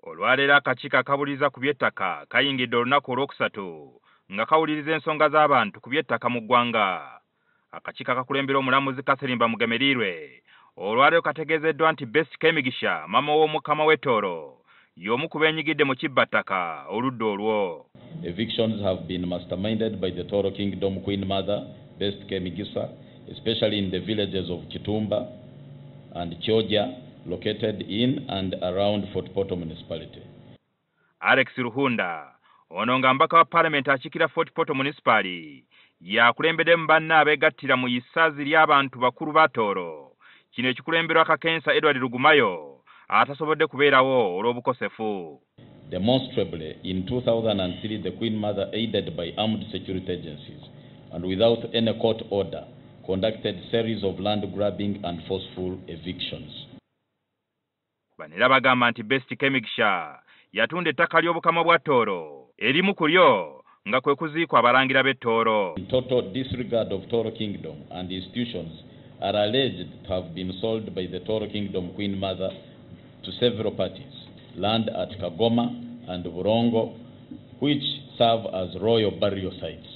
Olwaleero akakiiko akawuliriza ku by'ettaka kayingidde olunaku olwokusatu nga kawuliriza ensonga z'abantu ku by'ettaka mu ggwanga. Akakiiko akakulembera omulamuzi Catherine Bamugemereirwe olwaleero kategeezeddwa nti Best Kemigisha, maama w'Omukama w'e Tooro, y'omu ku beenyigidde mu kibbattaka oludda olwo. Evictions have been masterminded by the Tooro Kingdom Queen Mother, Best Kemigisa, especially in the villages of Kitumba and Kyoja, located in and around Fort Portal Municipality. Alex Ruhunda, ono nga mbaka wa Parliament akiikira Fort Portal Municipality, yakulembeddemu banne abeegattira mu isazi ly'abantu bakulu ba Tooro. Kino ekikulemberwa Kakensa Edward Rugumayo atasobodde kubeerawo olw'obukosefu. Demonstrably, in 2003, the Queen Mother, aided by armed security agencies and without any court order, conducted series of land grabbing and forceful evictions. Bano era bagamba nti Best Kemigisha yatunda ettaka ly'Obukama bwa Tooro erimu ku lyo nga kwe kuziikwa abalangira b'e Tooro. In total disregard of Tooro Kingdom and institutions are alleged to have been sold by the Tooro Kingdom Queen Mother to several parties. Land at Kagoma and Burongo, which serve as royal burial sites.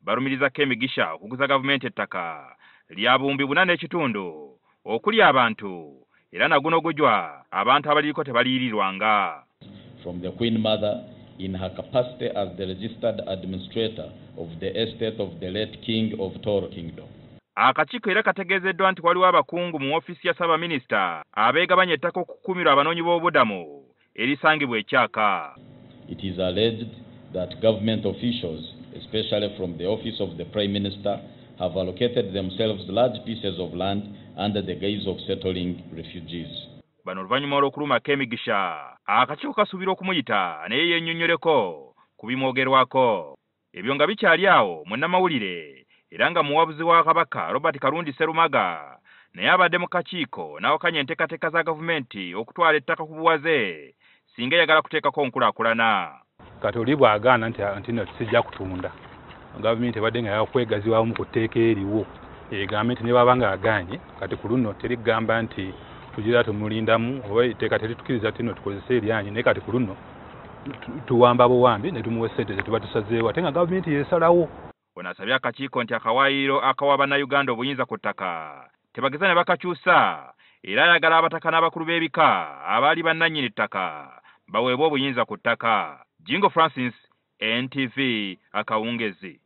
Balumiriza Kemigisha okuguza gavumenti ettaka lya 4.5 okuli abantu era na guno gujwa abantu abaliriko tebaliyirirwanga. From the Queen Mother in her capacity as the registered administrator of the estate of the late King of Tooro Kingdom. Akakiiko era kategeezeddwa nti waliwo abakungu mu ofiisi ya Ssaabaminisita abeegabanya ettaka okukuumirwa abanoonyi b'obubudamu erisangibwa e Kyaka. It is alleged that government officials, especially from the office of the Prime Minister, have allocated themselves large pieces of land under the guise of settling refugees. Bano oluvannyuma olw'okuluma Kemigisha, akakiiko kasuubira okumuyita naye yennyonnyoleko ku bimwogerwako. Ebyo nga bikyali awo, munnamawulire era nga muwabuzi wa Kabaka Robert Karundi Serumaga naye abadde mu kakiiko n'awakanya enteekateeka za gavumenti okutwala ettaka ku buwaze singa eyagala kuteekako nkulaakulana. Kati oli bw'agaana nti nno sijja kutunda, gavumenti ebadde nga yakwegaziwamu ku tteeka eriwo egambe nti ne bw'aba ng'agaanye kati ku luno terigamba nti tugira tumulindamu oba etteeka teritukkiriza nti nno tukozese eryanyi, naye kati ku luno tuwamba buwambi ne tumuwa ssente ze tuba tusazeewo ate nga gavumenti yeesalawo. Ono asabye akakiiko nti akawaayiro akawa Bannayuganda obuyinza ku ttaka tebageza ne bakakyusa, era ayagala abataka n'abakulu b'ebika abaali bannannyini ttaka baweebwe obuyinza ku ttaka. Jingo Francis, NTV, akawungezi.